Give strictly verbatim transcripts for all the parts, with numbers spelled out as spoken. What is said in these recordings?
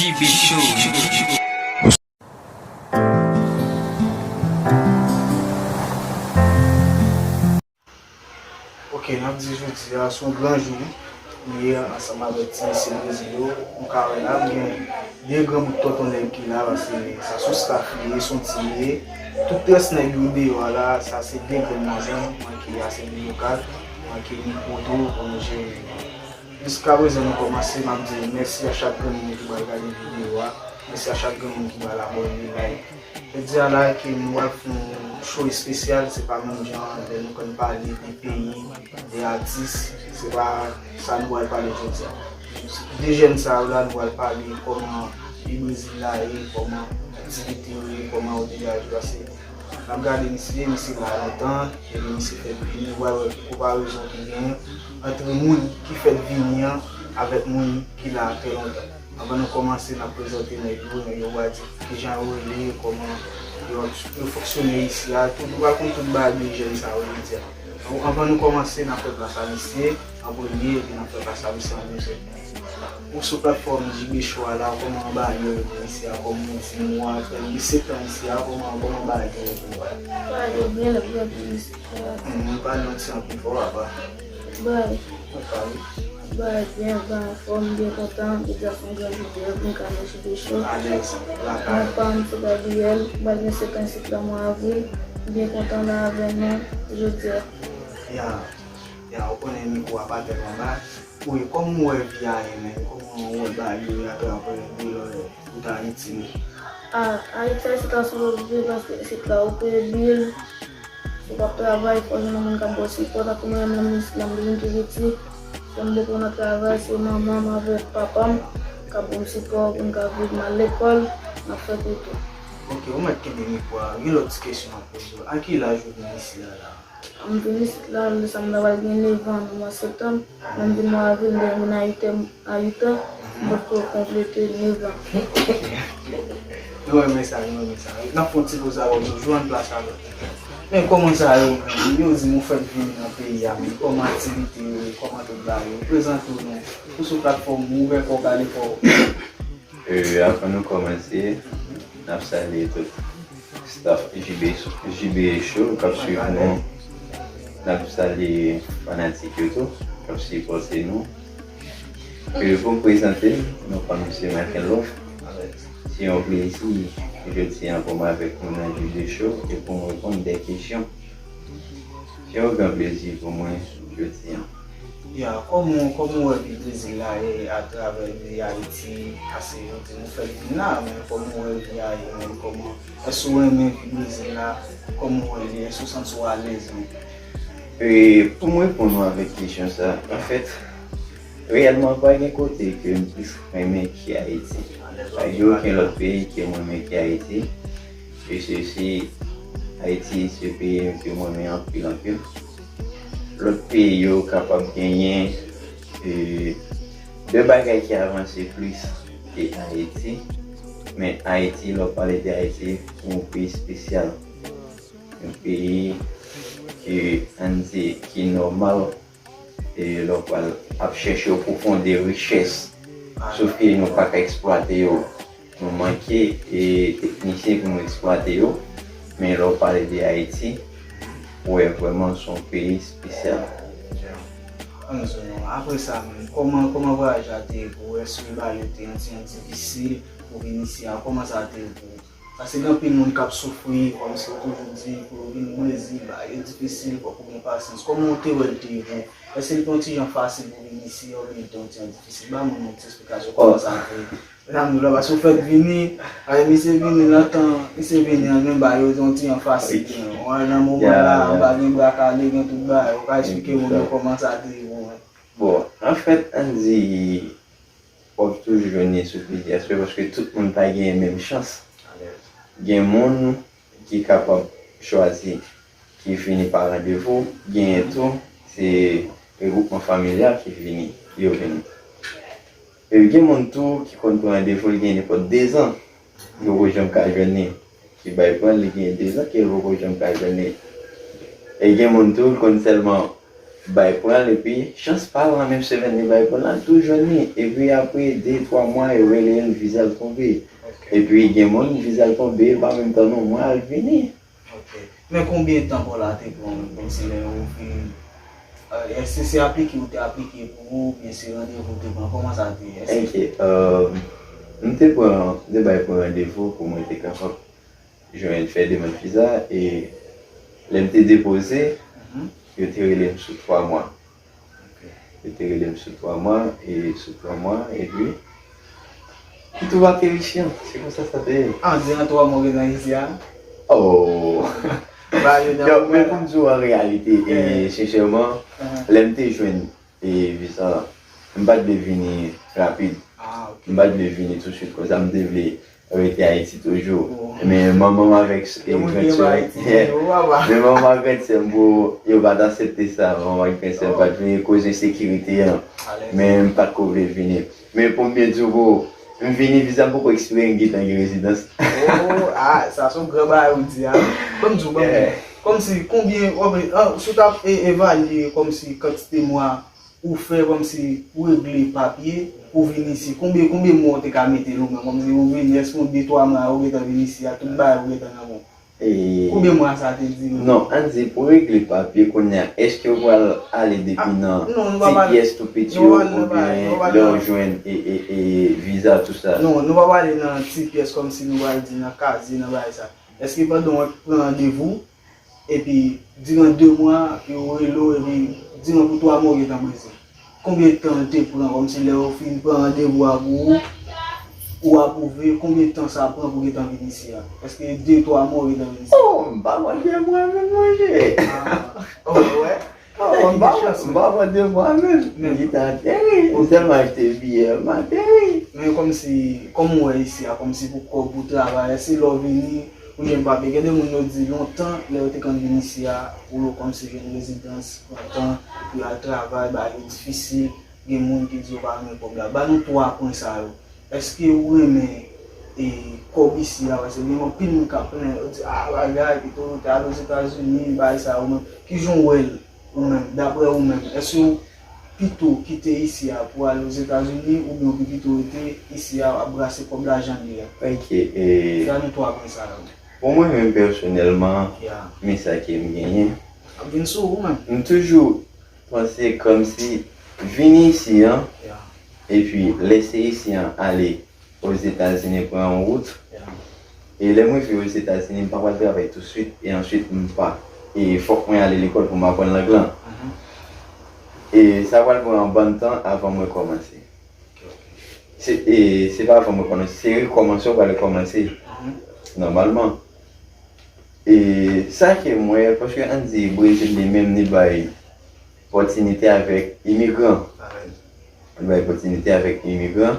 J B Show. Ok, n ap di jodi a se yon gran jou li ye ansanm avèk ti mesye Brezil yo. Nou ka wè la, m gen de gran bout tonton nèg ki la, paske sa se yon staff li ye, se yon team li ye. Tout rès nèg yo deyò a la, sa se de grenn manzè, mwen ki a sèvis lokal, mwen ki mikwo tou pou nou jere. Jiskaprezan nou kòmanse, m ap di mèsi a chak grenn moun ki pral gade videyo a, mèsi a chak grenn moun ki pral abòne, like. Jodi a la ke nou pral fè yon show espesyal, se pa menm jan lè nou konn pale de peyi, de atis, se pa sa nou pral pale jodi a. De jèn sa yo la, nou pral pale kòman peyi Brezil la ye, kòman aktivite yo ye, kòman yo degaje, paske n ap gade misye, misye la lontan, epi misye fèk vini, w a wè ki konparezon ki genyen ant moun ki fèk vini an avèk moun ki la trè lontan. Anvan nou kòmanse, n ap prezante nèg yo, nèg yo va di kijan yo rele, kòman yo, yo fonksyone isi a, tout, nou pral konn tout bagay de jèn sa yo jodi a. Anvan nou kòmanse, n ap fè plas a misye an premye, epi n ap fè plas a misye an dezyèm. Ou sou platfòm J B Show a la, kòman bagay yo ye isi a, kòm ou di nou a fè lis setan isi a, kòman, kòman bagay yo ye pou ou a? Bagay yo byen, lè pou lis setan. Mwen pale yon ti an pi fò, apa. Bagay. Ou pale. Bagay byen, bagay anfòm, byen kontan, jodi a se yon gran jou pou mwen, pou m ka nan J B Show. Alèz, lakay. Mwen pa m se Gabriel, m pral gen setan isit la mwa avril, byen kontan la avè nou jodi a. Ya, ya, ou konnen mikwo a pa tèlman ba. Wi, kòman w wè vi a ye menm? Kòman w wè bagay yo ye atravè de lò tout Ayiti menm? A, Ayiti a, se ta sou lòt vi, paske isit la ou peye bil, si w p ap travay, fò w jwenn yon moun k ap ba w sipò. Tankou mwen menm, m nan isit la, m te vin tou piti, fò m bouke nan travay, se manman m avèk papa m k ap ban m sipò pou m ka viv, m al lekòl, m ap fè tou tou. Ok, ou mèt kenbe mikwo a. Gen lòt ti kesyon m ap poze w. A ki laj ou vin isi a la? M vin isit la, lè sa m ta pral gen nèf an nan mwa septanm, men m vin mwa avril, m te vin a uit an, a uit an, m potko konplete nèf an. Nou renmen sa, nou renmen sa. N ap fè yon ti poz avè w toujou, ann plas avè w. Men kòman sa yo menm? Yo di m ou fèk vini nan peyi a, men kòman aktivite yo ye, kòman tout bagay yo? Prezante w non. Ou sou platfòm, ouvè kò w, pale fò. E, avan nou kòmanse, n ap salye tout staff J B, J B Show k ap swiv nou. N ap salye fanatik yo tou, k ap sipòte nou. E, pou m prezante m, non pa m se Michael Love. Se yon plezi jodi a pou m avèk nou nan J B Show e pou m reponn de kesyon. Se yon gran plezi pou mwen jodi a. Ya, kòman, kòman w wè vi Brezil la ye atravè vi Ayiti, paske yo di nou fèk vin la, men kòman w wè vi a ye menm, kòman, èske w renmen vi Brezil la, kòman w wè li, èske w santi w alèz menm? E, pou m reponn ou avèk kesyon sa, anfèt, reyèlman pa gen kote ke m plis renmen ki Ayiti. Pa gen okenn lòt peyi ke m renmen ki Ayiti. E se, se Ayiti se peyi m ke m renmen anpil, anpil. Lòt peyi yo kapab genyen, e, de bagay ki avanse plis ke Ayiti. Men Ayiti, lè w pale de Ayiti, se yon peyi espesyal. Yon peyi ke, ann di, ki nòmal, e lè w pral ap chèche yo pwofonde richès. Sof ke nou pa ka eksplwate yo. Nou manke, e, teknisyen pou nou eksplwate yo. Men lè w pale de Ayiti, ou wè vrèman se yon peyi espesyal. Ann di w non. Apre sa menm, kòman, kòman vwayaj la te ye pou w? Èske bagay yo te yon ti jan difisil pou w vin isi a? Kòman sa te ye pou w? Paske gen anpil moun k ap soufri, kòmsi yo toujou di pou yo vin Brezil, bagay yo difisil, fòk ou gen pasyans. Kòman w te wè l te ye pou w? Èske l te yon ti jan fasil pou w vin isi a oubyen l te yon ti jan difisil? Ba moun yon ti esplikasyon kòman sa te ye. Zanmi w la, paske w fèk vini, ale misye vini nan tan, misye vini an, men bagay yo te yon ti jan fasil. Ou wè nan moman la, anba gen bra kale, gen tout bagay. Ou ka eksplike moun yo kòman sa te ye pou w? Bon, anfèt, ann di, w ap toujou jwenn li sou plizyè aspè, paske tout moun pa genyen menm chans. Gen moun ki kapab chwazi, ki vini pa randevou, genyen tou, se regwoupman familyal ki vini, yo vini. Epi gen moun tou ki konn pran randevou, li gen nenpòt dezan, li poko janm ka jwenn li, ki bay pran, li gen dezan ke li poko janm ka jwenn li. E gen moun tou, li konn sèlman bay pou l, epi chans pa l, nan menm semèn li bay pou l, l tou jwenn li. Epi apre de, twa mwa, yo rele l, viza l tonbe. Epi gen moun, viza l tonbe, pa menm tann yon mwa, l vini. Ok. Men konbyen tan pou la te pran menm, kòmsi lè yo fin, èske se aplike ou te aplike pou ou, oubyen se randevou ou te pran, kòman sa te ye? Ok. M te pran, m te bay pou randevou pou mwen te kapab jwenn, fè demann viza, e lè m te depoze, yo te rele m sou twa mwa. Yo te rele m sou twa mwa, e sou twa mwa, epi m tou ateri isit. Se konsa sa te ye. Ah, diran twa mwa ou gentan isi a? Oh! Donk, men pou m di w an reyalite, e sensèman, lè m te jwenn e viza, m pa t vle vini rapid. M pa t vle vini tousuit konsa, m te vle rete Ayiti toujou. Men manman m avèk frè m, men manman m avèk frè m, pou yo pa t aksepte sa. Manman m avèk frè m pa t vle, koze sekirite an. Men m pa t ko vle vini. Men pou m byen di w, bro, m vini, viza m poko ekspire, m gentan gen rezidans. Oh, ah, sa se yon gran bagay ou di a. Ban m di w, ban m di w. Kòmsi, konbyen, w ap, ah, si w t ap e- evalye kòmsi kantite mwa ou fè kòmsi pou regle papye, pou vin isi, konbyen, konbyen mwa ou te ka mete l ou menm, kòmsi ou vini, èske yon de twa mwa ou gentan vin isi a, tout bagay ou gentan nan men w? Konbyen mwa sa te dire? Non, ann di, pou regle papye kounye a, èske ou pral ale depi nan ti pyès tou piti yo, oubyen lè w jwenn e, e, e viza, tou sa? Non, nou pa pral ale nan ti pyès kòmsi nou pral di nan kazye, nan bagay sa. Èske pandan w ap pran randevou, epi diran de mwa, yo rele w, epi diran pou twa mwa ou gentan Brezil? Konbyen tan l te pran, kòmsi lè yo fin pran randevou a pou ou, ou apwouve, konbyen tan sa pran pou gentan vin isi a? Èske de, twa mwa ou gentan vin isi a? Oh, m pa pran de mwa menm, monchè. Ah, oh, wè. Oh, m pa pran, m pa pran de mwa menm. M gentan ateri. M sèlman achte biyè, m ateri. Men kòmsi, kòm ou wè isi a, kòmsi pou kòb ou travay, èske lè w vini, ou jwenn papye? Gen de moun yo di lontan, lè yo te konn vin isi a, pou yo kòmsi jwenn rezidans, pran tan pou y al travay, bagay yo difisil. Gen moun ki di yo pa renmen kòb la. Ban nou twa pwen sa yo. Èske ou renmen e kòb isi a? Paske gen anpil moun k ap plenyen, yo di, ah, bagay, pito ou te al Ozetazini, bagay sa yo, men ki jan w wè l ou menm, daprè ou menm? Èske w pito kite isi a pou al Ozetazini, oubyen w pi pito rete isi a ap brase kòb la jan l ye a? Ok, e. Ban nou twa pwen sa yo. Pou mwen menm pèsonèlman, men sa ke m genyen. Ap vin sou ou menm. M toujou panse kòmsi vini isi an, epi lèse isi an ale Ozetazini pran yon wout. E lè m rive Ozetazini, m pa pral travay touswit, e answit m pa. E fòk mwen ale lekòl pou m aprann lang lan. E sa pral pran yon bann tan avan mwen kòmanse. Se, e, se pa avan mwen kòmanse, se rekòmanse w pral rekòmanse. Nòmalman. E sa ke m wè, paske ann di Brezil li menm li bay pòtinite avèk imigran. Li bay pòtinite avèk imigran.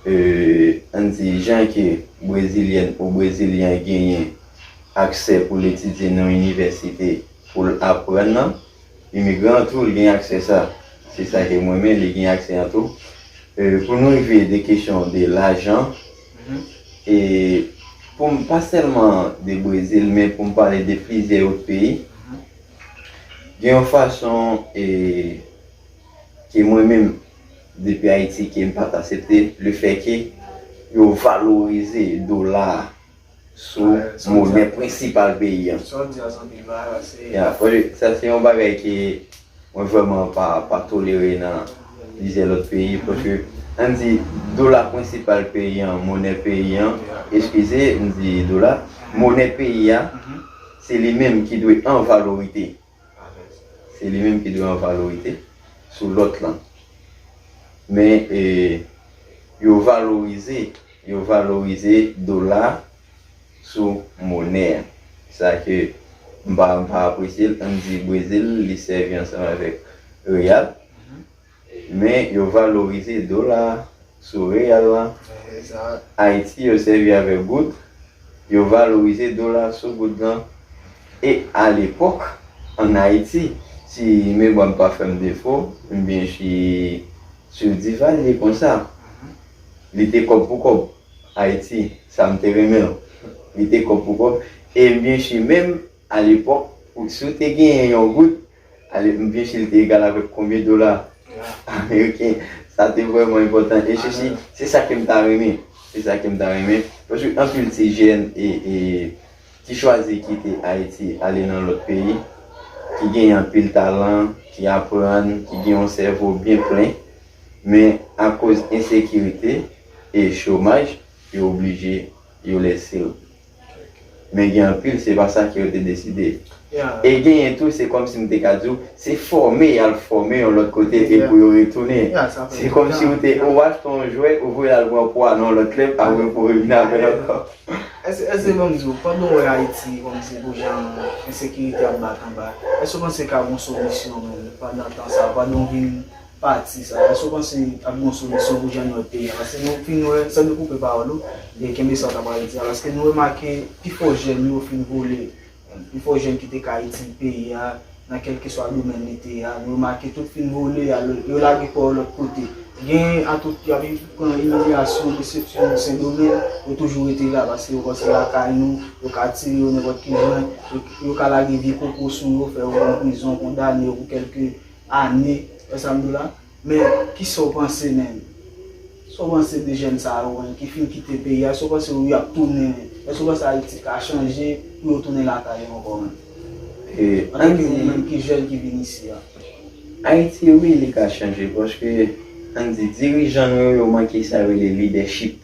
E, ann di jan ke Brezilyèn ou Brezilyen genyen aksè pou l etidye nan yon inivèsite pou l aprann nan, imigran an tou, li gen aksè sa. Se sa ke m renmen, li gen aksè an tou. E, pou nou rive de kesyon de lajan, e, pou m pa sèlman de Brezil, men pou m pale de plizyè lòt peyi, gen yon fason, e, ke mwen menm, depi Ayiti, ke m pa t aksepte, lefètke yo valorize dola a sou monè prensipal peyi an. Sa w di a se anpil bagay, paske. Ya, sa se yon bagay ke mwen vrèman pa, pa tolere nan plizyè lòt peyi, paske, ann di, dola prensipal peyi an, monè peyi an, eskize, m di dola, monè peyi a, se li menm ki dwe an valorite. Se li menm ki dwe an valorite sou lòt lan. Men, e, yo valorize, yo valorize dola sou monè a. Sa ke m pa, m pa apresye l, ann di Brezil, li sèvi ansanm avèk reyal. Men yo valorize dola sou reyal la. Ayiti, yo sèvi avèk goud. Yo valorize dola sou goud lan. E alepòk, ann Ayiti, si memwa m pa fè m defo, m byen si, si w di Duvalier konsa, li te kòb pou kòb. Ayiti, sa m te renmen l. Li te kòb pou kòb. E m byen si menm alepòk, si w te genyen yon goud, ale, m vin si l te egal avèk konbyen dola ameriken. Sa te vrèman enpòtan. E sesi, se sa ke m ta renmen. Se sa ke m ta renmen. Paske anpil ti jèn e, e ki chwazi kite Ayiti, ale nan lòt peyi, ki genyen anpil talan, ki aprann, ki gen yon sèvo byen plen, men akoz ensekirite e chomaj, yo oblije, yo lese l. Men gen anpil, se pa sa ke yo te deside. E genyen tou, se kòmsi m te ka di w, se fòme y al fòme yon lòt kote e pou yo retounen. Se kòmsi ou te, ou achte yon jwèt, ou voye l al pran pwa nan yon lòt klèb, apre pou revin avè l ankò. Èske, èske, ban m di w, pandan w wè Ayiti kòmsi pou jan ensekirite ap bat anba, èske w panse ka gon solisyon menm pandan tan sa, pandan w vin pati sa, èske w panse ap gon solisyon pou jan nou wè peyi a? Paske nou fin wè, san nou koupe pawòl ou, e kenbe sa w ta pral di a, paske nou remake pifò jèn yo fin vole, pifò jèn ki te ka itil peyi a, nan kèlkeswa domèn li te ye a. Nou remake tout fin vole, al, yo lage kò yo lòt kote. Gen a tout, y ap pran imilyasyon, desepsyon nan Sendomeng, yo toujou rete la, paske yo panse lakay nou, yo ka tire yo nenpòt ki jan, yo, yo ka lage vye koko sou yo, fè yo pran prizon, kondane yo pou kèlke ane, wè sa m di w la. Men, kisa w panse menm? Sa w panse de jèn sa yo menm ki fin kite peyi a? Èske w panse yo ap tounen? Èske w panse Ayiti ka chanje pou yo tounen lakay yo ankò menm? E, antanke ou menm ki jèn ki vin isi a. Ayiti, wi, li ka chanje, paske, ann di, dirijan nou yo, yo manke sa yo rele lidèchip.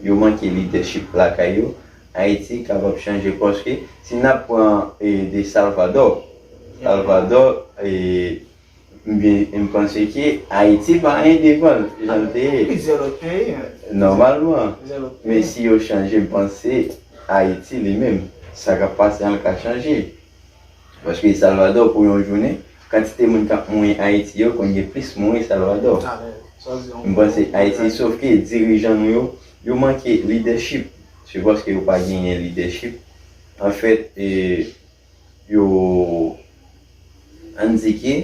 Yo manke lidèchip lakay yo. Ayiti kapab chanje, paske si n ap pran, e, de Salvador, Salvador, e, M byen, m panse ke Ayiti pa anyen devan l, jan l te ye. Plizyè lòt peyi, men. Nòmalman. Plizyè lòt peyi. Men si yo chanje, m panse Ayiti li menm, sa k ap pase an l ka chanje. Paske Salvador, pou yon jounen, kantite moun k ap mouri Ayiti yo konn gen plis mouri Salvador. M panse Ayiti, sòf ke dirijan nou yo, yo manke lidèchip. Se paske yo pa genyen lidèchip. Anfèt, e, yo, ann di ke,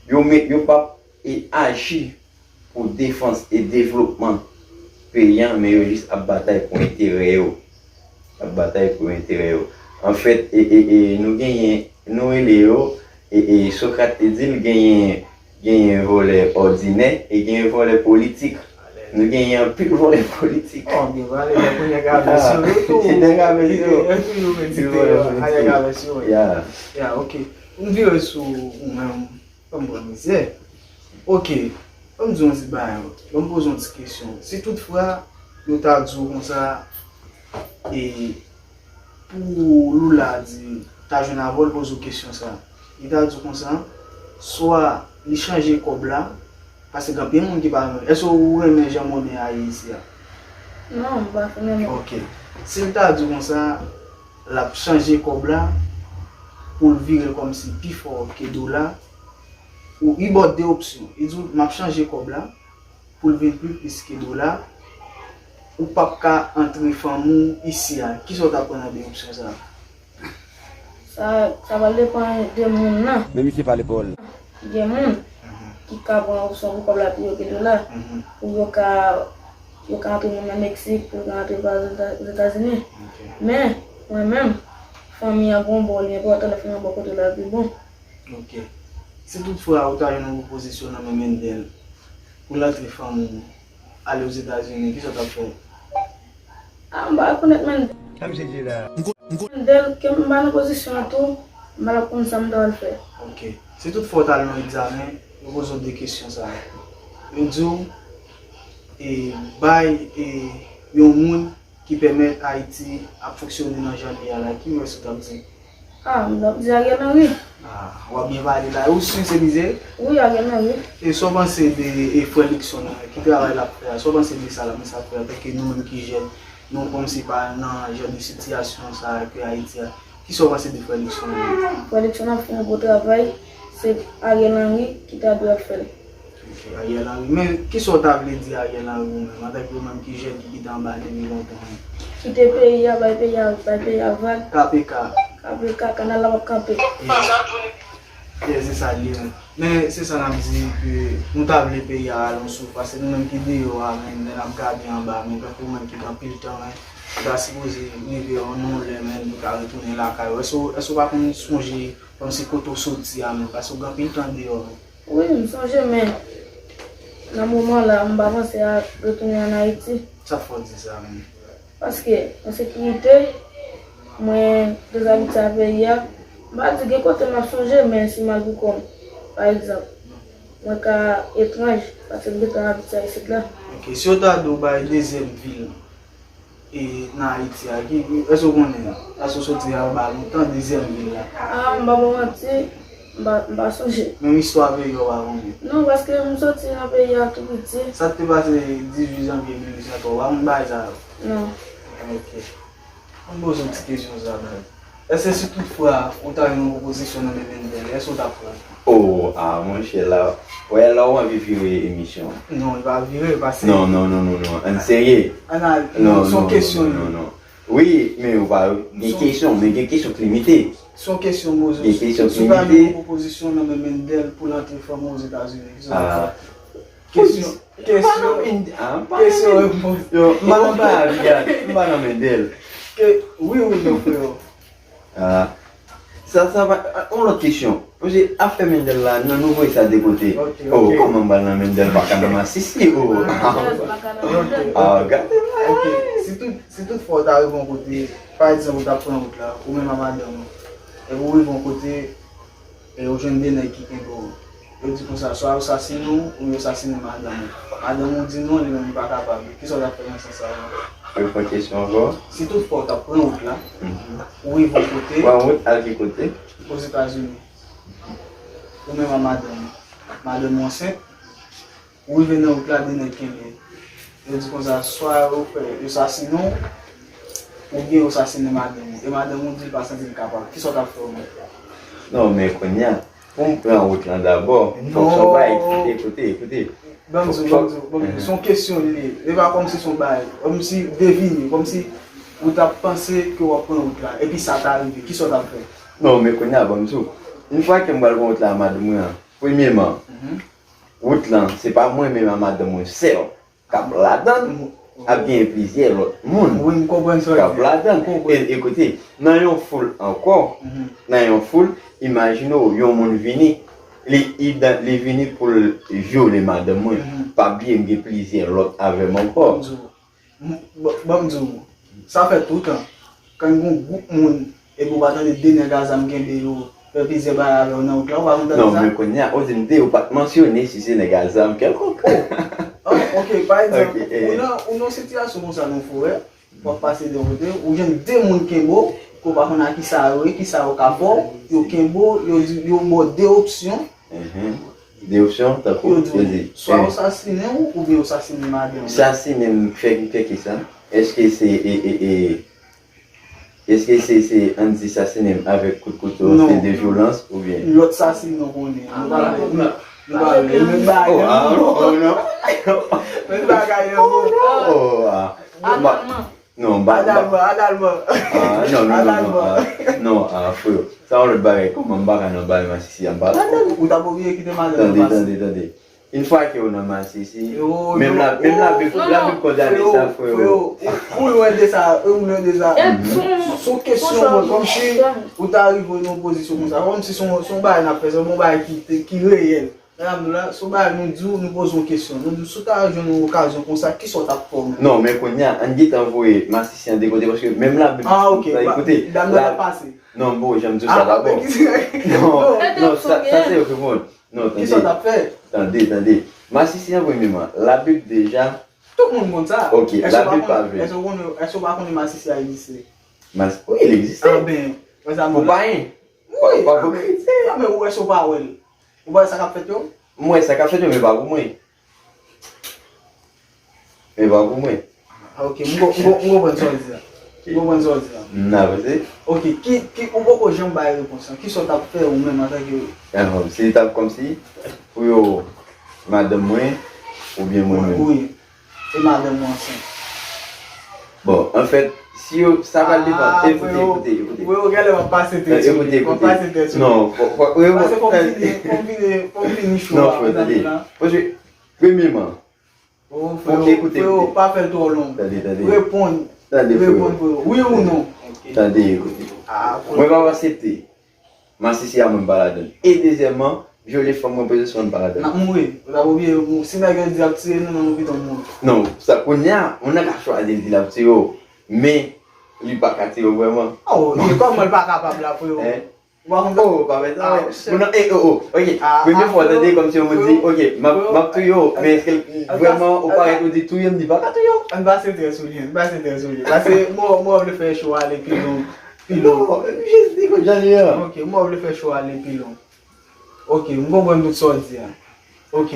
yo met, yo p ap, e, aji pou defans e devlopman peyi a, men yo jis ap batay pou enterè yo. Ap batay pou enterè yo. Anfèt, e, e, e, nou genyen, nou rele yo, e, e, Socrate te di l genyen, genyen vòlè òdinè e genyen vòlè politik. Nou genyen anpil vòlè politik. Oh, gen vòlè, nèg yo nèg avè sou yo tou. Se nèg avè sou yo. Yo toujou medite yo, a nèg avè sou yo. Ya, ok. M vire sou ou menm, ban m pran mizè. Ok, ban m di yon ti bagay, ban m poze yon ti kesyon. Si toutfwa, yo ta di w konsa, e, pou Lula di, ta jwenn avè w, l poze w kesyon sa. Li ta di w konsa, swa li chanje kòb la, paske gen anpil moun ki pa renmen. Èske ou renmen jan monnen a ye isi a? Non, m pa fin renmen. Ok. Si l ta di w konsa, l ap chanje kòb la pou l vire l kòmsi pi fò ke dola, ou, li ba w de opsyon. Li di w, m ap chanje kòb la, pou l vin pi plis ke dola, ou p ap ka antre fanmi w isi a. Kisa w ta pran nan de opsyon sa a? Sa, sa pral depann de moun nan. Men misye pale pawòl. Gen moun ki ka pran opsyon pou kòb la pi wo ke dola, pou yo ka, yo ka antre moun nan Meksik, pou yo ka antre pa Ozetazini. Men, mwen menm, fanmi an gon bò li enpòtan, lè fanmi an bò kote w la pi bon. Ok. Si toutfwa ou ta jwenn yon pwopozisyon nan men Mendel pou l antre fanmi w ale Ozetazini, kisa w t ap fè? Ah, m pa rekonèt Mendel. Sa misye di la. Mendel, ke m pa nan pozisyon an tou, m pa t ap konn sa m ta pral fè. Ok. Si toutfwa w t al nan egzamen, yo poze w de kesyon sa a. Yo di w, e, bay, e, yon moun ki pèmèt Ayiti ap fonksyone nan jan l ye a la, ki rès ou t ap di? Ah, m t ap di Ariel Henry. Ah, w ap byen pale la. Ou si se li se? Wi, Ariel Henry. E sa w panse de, e, frè Luckson nan, ki travay l ap fè a? Sa w panse de sa l ap, de sa l ap fè a, antanke nou menm ki jèn, nou kòmsi pa nan jan de sitiyasyon sa a ke Ayiti a? Kisa w panse de frè Luckson nan? Frè Luckson ap fè yon bon travay, se Ariel Henry ki ta dwe ap fè l. Ok, Ariel Henry. Men, kisa w ta vle di Ariel Henry ou menm, antanke ou menm ki jèn ki kite anba depi lontan an? Kite peyi a, bay peyi a, bay peyi a vag. K P K. K P K, kanal la p ap kanpe. Yeah. Yeah, se sa l ye menm. Men, se sa n ap di ke nou ta vle peyi a rale yon souf, paske nou menm ki deyò a, men, lè n ap gade anba, men, tankou ou menm ki gen anpil tan, men, ta sipoze rive yon, yon lè menm nou ka retounen lakay ou. Èske, èske w pa konn sonje kòmsi kote w soti a menm? Paske w gen anpil tan deyò menm. Wi, m sonje, men nan moman la, m pa panse a retounen ann Ayiti. Sa k fè w di sa menm? Paske ensekirite, mwen dezabitye a peyi a, m pa di gen kote m ap sonje, men si m al pou kò m, pa egzanp, mwen ka etranj, paske m gentan abitye a isit la. Ok, si yo ta di w bay dezyèm vil e nan Ayiti a, ki, èske w konnen, èske w soti anba lontan, dezyèm vil la? A, m pa ba w manti, m pa, m pa sonje. Menm istwa peyi a w pa konnen? Non, paske m soti nan peyi a tou piti. Sa k te pase dizuit janvye mil uit san twa, w pa konn bagay sa yo? Non. Ok. Ann poze w ti kesyon sa, baz. Èske si toutfwa ou ta jwenn yon pwopozisyon nan men Mendel, èske w t ap pran l? Oh, ah, monchè, la, wè, la w anvi vire emisyon an. Non, li pa vire, pase. Non, non, non, non, non. Ann serye. Ann al, non, se yon kesyon li ye. Non, non. Wi, men ou pa gen kesyon, men gen kesyon k limite. Se yon kesyon m poze w. Gen kesyon k limite. Si w ta jwenn yon pwopozisyon nan men Mendel pou l antre fanm ou Ozetazini, kisa w t ap fè? Kesyon. Kesyon. Kesyon repons. Yo, m pa nan bagay, m pa nan Mendel. Wi, wi, non, freo. Ah. Sa, sa va, yon lòt kesyon. Paske afè Mendel la, nan nou voye sa de kote. Oh, kòman m pral nan Mendel, m pa ka nan Masisi, oh. Ah, gade la. Si tout, si tout fwa w ta rive yon kote, pa egzanp, ou t ap pran wout la, ou menm a madanm ou, epi w rive yon kote, e yo jwenn de nèg ki kenbe w. Yo di konsa, swa yo sasinen w, oubyen yo sasinen madanm ou. Madanm ou di non, li menm li pa kapab. Kisa w t ap fè nan sans sa a? Reprann kesyon ankò. Si tout fwa w t ap pran wout la, ou rive yon kote. Pran wout, al ki kote? Ozetazini. Ou menm a madanm ou. Madanm ou ansent. Ou rive nan wout la, de nèg kenbe. Yo di konsa, swa yo fè, yo sasinen w, oubyen yo sasinen madanm ou. E madanm ou di l pa santi l kapab. Kisa w t ap fè ou menm? Non, men kounye a, pou m pran wout lan dabò, fòk se yon bagay ki, ekoute, ekoute. Ban m di w, ban m di w, ban m di w, se yon kesyon li ye. E pa kòmsi se yon bagay, kòmsi devine, kòmsi ou t ap panse ke w ap pran wout la, epi sa ta rive, kisa w t ap fè? Non, men kounye a, ban m di w, yon fwa ke m pral pran wout la a madanm mwen an, premyeman, Wout lan, se pa mwen menm a madanm mwen sèl k ap ladan l, ap genyen plizyè lòt moun k ap ladan l. E, e koute, nan yon foul ankò, nan yon foul, imajine w, yon moun vini, li, li vini pou l vyole madanm mwen. Pa bliye m gen plizyè lòt avè m ankò. Ban m di w, sa fè toutan, kan gen yon gwoup moun epi w pa tande de nèg a zam kenbe yo fè plizyè bagay avè w nan wout la, ou pa konn tande sa? Non, men kounye a, ou di m de, ou pa t mansyone si se nèg a zam kèlkonk. Oh, ok, pa egzanp, ou nan, ou nan yon sitiyasyon konsa nan yon forè, w ap pase de yon kote, ou jwenn de moun kenbe w, ke w pa konn a kisa yo ye, kisa yo ka fè w, yo kenbe w, yo di, yo ba w de opsyon, De opsyon, tankou, yo di, swa yo sasinen w oubyen yo sasinen madanm ou. Sasinen m fè, fè kisa? Èske se, e, e, e, èske se, se, ann di sasinen m avèk kout kouto, se de vyolans oubyen? Lòt sasinen w konnen. Nou pa vle, nou pa vle, nou pa vle, nou pa vle. Oh, ah, oh, non. Menm bagay yo. Oh, non. Oh, ah. Atalman. Non, ba, ba. Adalman, adalman. Ah, non, non, non, non. Ah, non, ah, freo. Sa yon lòt bagay, kòman m pa ka nan bagay masisi a, m pa ladan l. Ou t ap oblije kite madanm nan pase. Tande, tande, tande. Yon fwa ke w nan masisi, menm la, menm la, Labib, Labib kondane sa, freo. Freo, ou lwen de sa, ou lwen de sa. Se yon kesyon, mwen, kòmsi ou ta rive nan yon pozisyon konsa. Kòmsi se yon, se yon bagay n ap fè, se yon bagay ki, ki reyèl. Medam nou la, se yon bagay nou di w, nou poze w kesyon. Nou di w, si w ta jwenn yon okazyon konsa, kisa w t ap fè w menm? Non, men kounye a, ann gentan voye masisi an de kote, paske menm Labib, ah, ok, koute, dam nan t ap pase. Non, bon, jan m di w sa dabò. Non, non, sa, sa se yo ki bon. Non, tande. Kisa w t ap fè? Tande, tande. Masisi an premyeman, Labib deja. Tout moun konn sa. Ok, Labib pa vle. Èske w pa konnen, èske w pa konnen masisi a egziste? Mas, wi, li egziste. Ah, ben, pou payen. Wi, pa pou kretyen. Ah, men ou wè, èske w pa wè l? Ou pa wè sa k ap fèt yo? M wè sa k ap fèt yo, men pa pou mwen. Men pa pou mwen. Ah, ok, m konprann sa w di a. M konprann sa w di a. M avanse. Ok, ki, ki, ou poko janm bay repons lan. Kisa w t ap fè ou menm antanke. Ahn, si li t ap kòmsi, pou yo, madanm mwen, oubyen mwen menm. Wi. E madanm ou ansent? Bon, anfèt, si yo, sa pral depann. Ekoute, ekoute, ekoute. Freo, genlè w ap pase tèt sou li. Ekoute, ekoute. Non, fò, fò, freo, tande. Paske fò m fini, fò m fini, fò m fini cho a. Non, freo, tande. Paske, premyeman, oh, freo, freo, pa fè l twò long. Tande, tande. Reponn. Tande, frero. Reponn, frero. Wi ou non? Tande, ekoute. Ah, frero. Mwen pa aksepte. Masisi a mwen pa ladann. E dezyèmman, vyole fanm mwen, poze sou mwen pa ladann. N ap mouri. Ou ta obliye, si nèg yo di ap tiye nou, nou pito mouri. Non, sa kounye a, moun nan ka chwazi l di l ap tiye w. Men, li pa ka tiye w vrèman. Oh, e kòman l pa kapab la, frero? Oh, pa fè sa. Moun nan, eh, oh, oh, ok. Premye fwa w tande kòmsi yon moun di, ok, m ap touye w, men èske vrèman ou parèt ou di touye m, li pa ka touye w? Ann pase tè sou li, ann pase tè sou li. Paske mwen, mwen vle fè cho a ale pi long, pi long. Non, jis di kòm jan li ye a. Ok, mwen vle fè cho a ale pi long. Ok, m konprann tout sa w di a. Ok.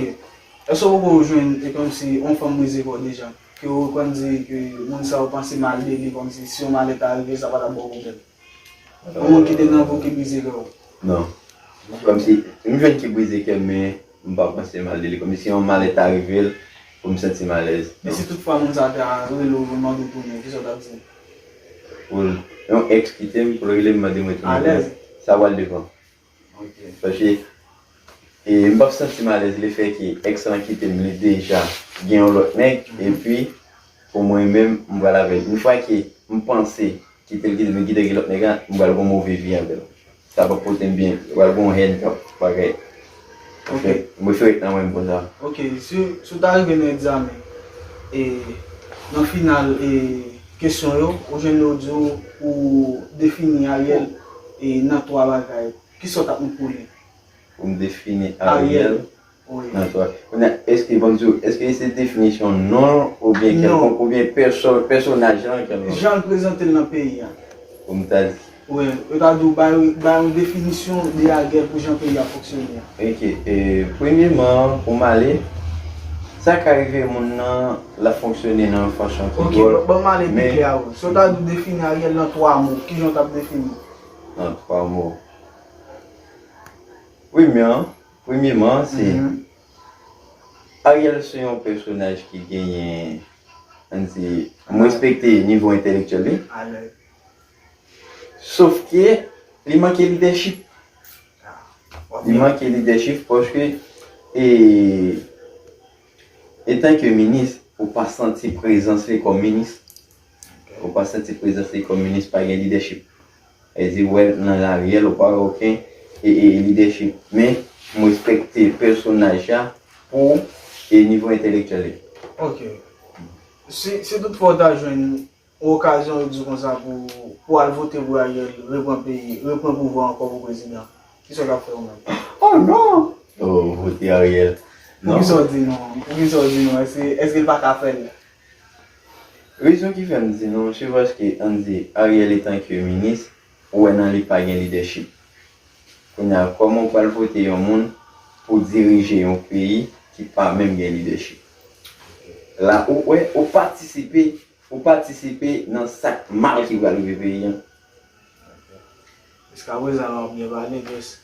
Èske w poko jwenn e kòmsi yon fanm brize kè w deja? Ke w konn di ke moun sa ou panse mal de li kòmsi si yon malè ta rive sa pa t ap ba w pwoblèm? Yon moun ki te nan vi w ki brize kè w? Non. Kòmsi, m jwenn ki brize kè m men m pa panse mal de li. Kòmsi si yon malè ta rive l, pou m santi m alèz. E si tout fwa moun sa ta rele w pou mande w tounen, kisa w t ap di l? Pou l, yon ex kite m, pou l rele m mande m retounen. Alèz. Sa pral depann. Paske e, m p ap santi m alèz lefèke ex lan kite m, li deja gen yon lòt nèg, epi pou mwen menm, m pral avè l. Yon fwa ke m panse kite l kite m, li kite gen lòt nèg la, m pral gen yon move vi avè l. Sa p ap pote m byen, pral gen yon hèn k ap bagay. M prefere ret nan mwen menm konsa. Ok, si, si w ta rive nan egzamen, e, nan final e, kesyon yo, ou jwenn yo di w pou defini Ariel e, nan twa bagay. Kisa w t ap met pou li? Pou m defini Ariel nan twa. Kounye a, èske, ban m di w, èske se definisyon non l oubyen kèlkonk, oubyen pèso, pèsonaj lan kèlkonk? Jan l prezante l nan peyi a. Pou m ta di. Wi, yo ta di w bay, bay yon definisyon de Ariel pou jan peyi a fonksyone a. Ok, e, premyeman, pou m ale, sa ka rive moun nan, l ap fonksyone nan yon fason ki dwòl. Ok, ban m ale pi klè avè w. Si yo ta di w defini Ariel nan twa mo, kijan w t ap defini? Nan twa mo. Premye, premyeman, se Ariel se yon pèsonaj ki genyen, ann di, m respekte nivo entèlektyèl li. Sof ke li manke lidèchip. Li manke lidèchip paske e, etanke minis, ou pa santi prezans li kòm minis. Ou pa santi prezans li kòm minis, pa gen lidèchip. Sa vle di, ou wè nan Ariel, ou pa wè okenn e, e, lidèchip. Men, m respekte pèsonaj la pou e, nivo entèlektyèl li. Ok. Si, si toutfwa w ta jwenn yon okazyon, yo di w konsa pou, pou w al vote pou Ariel, reprann peyi, reprann pouvwa ankò pou prezidan, kisa w t ap fè ou menm? Oh non! Oh, vote Ariel. Non. Poukisa w di non? Poukisa w di non? Èske, èske l pa ka fè l? Rezon ki fè m di non, se paske, ann di, Ariel etanke minis, ou wè nan li pa gen lidèchip. Kounye a, kòman w pral vote yon moun pou dirije yon peyi ki pa menm gen lidèchip? La, ou wè, ou patisipe, ou patisipe nan sa k mal ki pral rive peyi a. Jiskaprezan la w ap byen pale, Grace.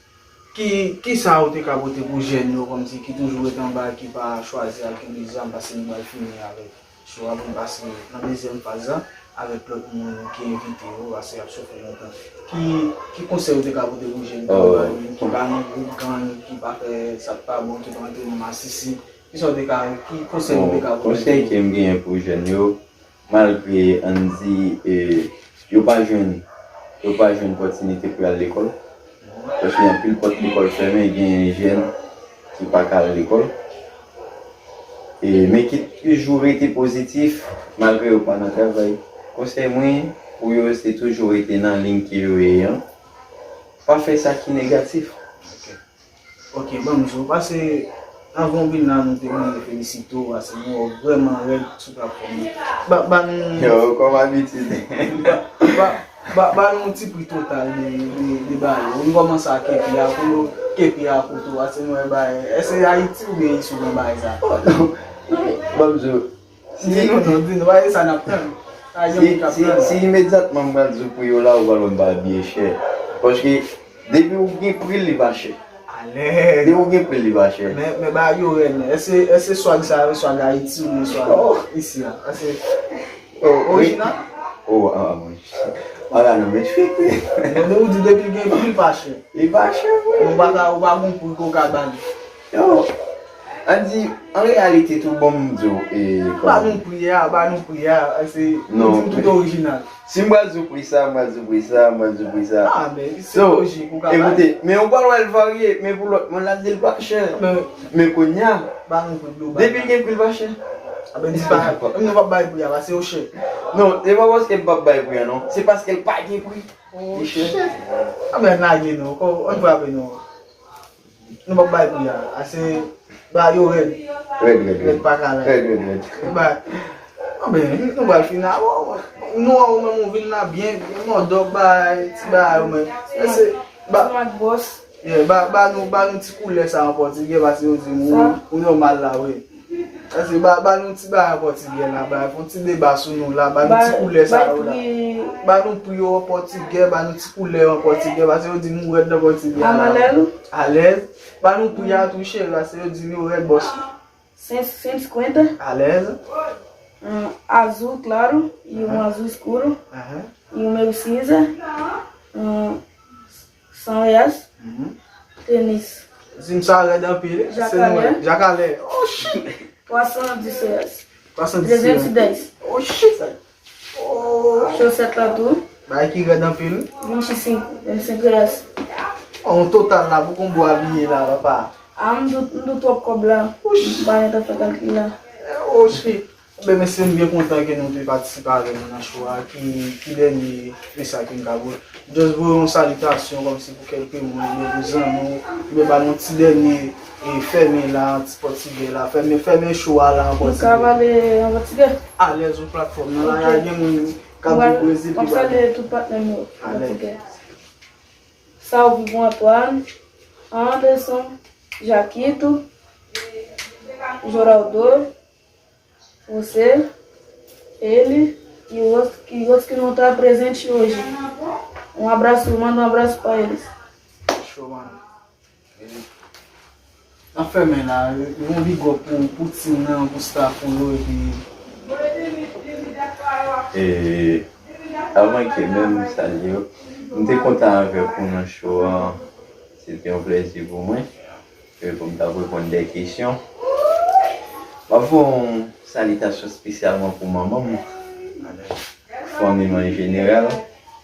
Ki, kisa ou te ka pote pou jèn yo kòmsi ki toujou ret anba, ki pa chwazi al kenbe zam, paske nou pral fini avèk cho a pou n pase nan dezyèm faz la avèk lòt moun ki envite yo, paske y ap soufri lontan. Ki, ki konsèy ou te ka pote pou jèn ki pa nan gwoup gang, ki pa fè sa k pa bon, ki pa antre nan masisi? Kisa ou te ka, ki konsèy ou te ka pote pou yo? Konsèy ke m genyen pou jèn yo, malgre, ann di, e, yo pa jwenn, yo pa jwenn opòtinite pou y al lekòl. Paske anpil pòt lekòl fèmen, genyen jèn ki pa ka al lekòl. E, men ki toujou rete pozitif, malgre yo pa nan travay. Konsèy mwen pou yo, se toujou rete nan liy ke yo ye an. Pa fè sa ki negatif. Ok, ban m di w, pase anvan w vin la, nou te bliye felisite w, pase nou wè w vrèman rèd sou platfòm nan. Ba, ba nou. Yo, kòm abitid. Ba, ba, ba, ba nou yon ti pri total de, de, de bagay yo. Nou kòmanse ak kepi a, pou nou, kepi a kote w, pase nou wè bagay. Èske Ayiti oubyen isi w gen bagay sa? Oh, non, non, ban m di w, Si, di nou non, di nou, pa gen sa n ap tann. Pa gen moun k ap tann. Si imedyatman m pral di w pri yo la, ou pral wè m pa abiye chè. Paske, depi ou gen pri l, li pa chè. Alèz. Depi ou gen pri l, li pa chè. Men, men bagay yo rèd, men. Èske, èske swag sa yo, swag Ayiti oubyen swag isi a? Èske orijinal? Oh, ah, ah, mwen. Bagay nou, men fik, wi. Men ou di depi l gen pri, li pa chè. Li pa chè, wi. Ou pa ka, ou pa gon pri ke w ka ba li. Yo. An di, an reyalite tou, bon, m di w, e, Ba nou pri a, ba nou pri a, se Non, di m tout orijinal. Si m pral di w pri sa, m pral di w pri sa, m pral di w pri sa. Ah, men se So, lojik ou ka bay. Ekoute, men ou pral wè l varye, men pou lòt moun la di l pa chè. Men Men kounye a, ba nou pri global. Depi l gen pri l pa chè. A ben di pa, nou pa bay pri a, paske yo chè. Non, se pa paske m p ap bay pri a non, se paske l pa gen pri. Oh, shit. A ben lage nou, kon, ann frape nou. Nou p ap bay pri a, ase ba yo rèd. Rèd, rèd, Rèd pa ka la. Rèd, rèd, rèd. Ba, a ben, nou pral fin la. Nou an ou menm ou vin la byen, mòdòk bay, ti bagay ou menm. Ese, ba, Mak bòs. Yeah, ba, ba nou, ba nou ti koulè sa an pòtigè, paske yo di m ou, ou nòmal la, wi. Paske ba, ba nou ti bagay an pòtigè la, ba, fè yon ti deba sou nou la, ba nou ti koulè sa yo la. Ba nou pri yo an pòtigè, ba nou ti koulè yo an pòtigè, paske yo di m ou rèd nan pòtigè la. Amarelo. Alèz. Ba nou pri a tou cheri, paske yo di m yo rèd bòs. Cento e cinquenta. Alèz. Hum, azul claro e um azul escuro. Aham. E o meu cinza. Hum, cem reais. Mhm. Tênis. Di m sa rèd anpil. Se nou Jacaré. Jacaré. Oh shit. Trezentos e dez. Trezentos e dez. Trezentos e dez. Oh shit. Oh. Chosèt la tou. Bagay ki rèd anpil. Vinte e cinco. Vinte e cinco reais. Oh, yon total la pou konbo abiye la papa. Ah, m dou, m dou twòp kòb la. M pa gentan fè kalkil la. Oh shit. Ben mesye, m byen kontan ke nou te patisipe avè nou nan show a. Ki, ki dènye mesaj ke m ka voye? Just voye yon salitasyon kòmsi pou kèlke moun, oubyen pou zanmi w, oubyen ba nou ti dènye e fèmen la, ti pòtigè la, fèmen, fèmen show a la an Nou ka pòtigè. Pale an pòtigè. Alèz yon platfòm nan la, Ok. gen moun k ap viv Brezil M ap ki pale. Salye tout patnè m yo. Alèz. Ok. Salve João Antoine, Anderson, Jaquito, Geraldo, você, ele e os, e os que não estão presentes hoje. Um abraço, manda um abraço pra eles. Show, man. N ap fèmen la, yon big up pou, pou team nan, pou staff ou yo, epi E, avan ke menm m salye w, m te kontan avèk ou nan show an. Se te yon plèzi pou mwen. E pou m t ap reponn de kesyon. M ap voye yon salitasyon espesyalman pou manman m, fanmi m an jeneral.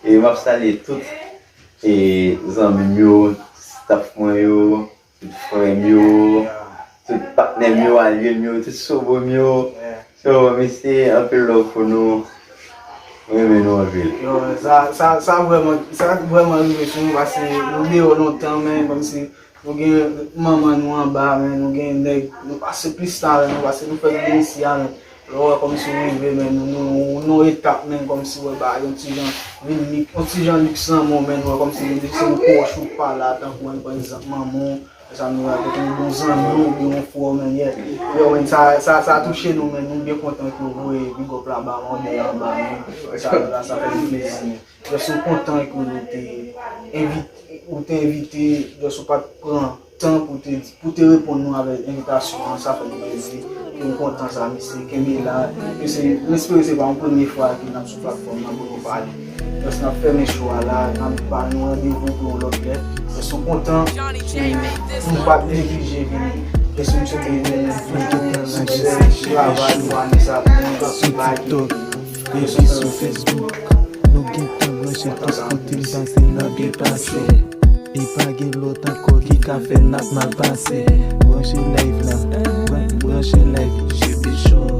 E m ap salye tout e zanmi m yo, staff mwen yo, tout frè m yo, tout patnè m yo, alye m yo, tout sobo m yo. So, mesye, anpil love pou nou. M renmen nou anpil. Yo, sa, sa, sa vrèman, sa vrèman rive sou nou, paske nou deyò lontan, men kòmsi nou gen manman nou anba, men nou gen nèg, nou pase plis tan avè nou, paske nou fè nou vin isi a, men lè w wè kòmsi w rive, men nou, nou, nou etap, men kòmsi w wè bagay yon ti jan vin lik, yon ti jan lik san mo, men nou wè kòmsi nou se yon pwòch ou pa la, tankou pa egzanp manman w, sa nou wè avèk yon bon zanmi w, oubyen yon frè w, men yeah. Yo, men sa, sa, sa touche nou, men nou byen kontan ke w voye big up la ba mwen, oubyen anba mwen. Sa, sa, sa fè nou plezi, men. Just nou kontan ke ou te envite, ou te envite, just ou pa t pran tan pou te, pou te reponn nou avèk envitasyon an, sa fè nou plezi. Ke m kontan sa, mesye, kenbe la. Mesye, m espere se pa yon premye fwa ke n ap sou platfòm nan pou nou pale. Just n ap fèmen show a la, n ap ba nou randevou pou yon lòt lè. Just nou kontan, nou pa t neglije vini. Just nou swete nou tout siksè, travay pou ane sa, pou nou kontinye. Epi sou Facebook, nou gentan branche tout kote n pase n ap depase. E pa gen lòt ankò ki ka fè n ap mal pase. Branche live la, bran- branche live, J B Show.